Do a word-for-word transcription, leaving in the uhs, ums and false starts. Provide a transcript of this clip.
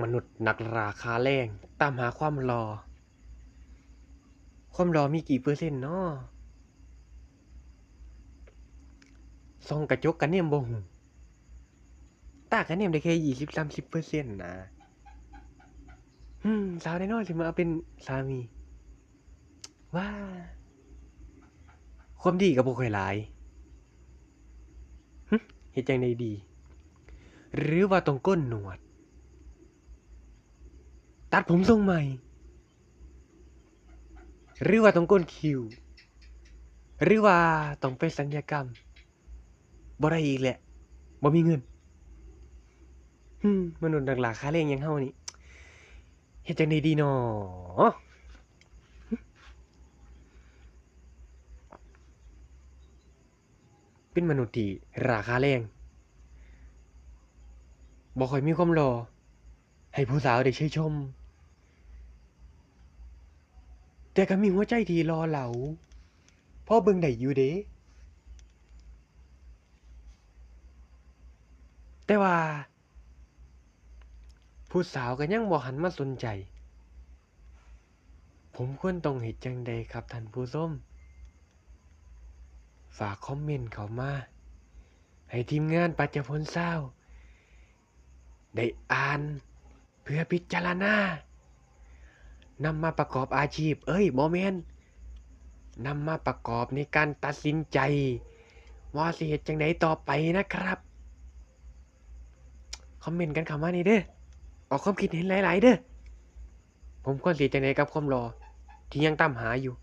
มนุษย์นักล่าค่าแรง ตามหาความหล่อ ความหล่อมีกี่เปอร์เซ็นต์น้อ ส่องกระจกกะแนมบ่ฮู้ ตากะแนมได้แค่ยี่สิบสามสิบเปอร์เซ็นต์นะ อืม สาวแน่นอนสิมาเอาเป็นสามี ว้า ความดีกะบ่ค่อยหลาย หึ เฮ็ดจั่งใดดี หรือว่าต้องโกนหนวด ตัดผมทรงใหม่ หรือว่าต้องโกนคิ้ว หรือว่าต้องไปศัลยกรรม บ่ได้อีกแหละ บ่มีเงิน หึ มนุษย์นักล่าค่าแรงอย่างเฮานี่ เฮ็ดจั่งใดดีน้อ เป็นมนุษย์ที่ล่าค่าแรง บ่ค่อยมีความหล่อ ให้ผู้สาวได้ชื่นชม แต่กะมีหัวใจที่หล่อเหลา พอเบิ่งได้อยู่เด้ แต่ว่า ผู้สาวกะยังบ่หันมาสนใจ ผมควรต้องเฮ็ดจั่งใดครับท่านผู้ชม ฝากคอมเมนต์เข้ามา ให้ทีมงานปัจจพลซาวได้อ่าน เพื่อพิจารณา นำมาประกอบอาชีพ เอ้ย บ่แม่น นำมาประกอบในการตัดสินใจ ว่าสิเฮ็ดจั่งใดต่อไปนะครับ คอมเมนต์กันเข้ามานี่เด้อ ออกความคิดเห็นหลายๆเด้อ ผมควรสิเฮ็ดจั่งใดกับความหล่อที่ยังตามหาอยู่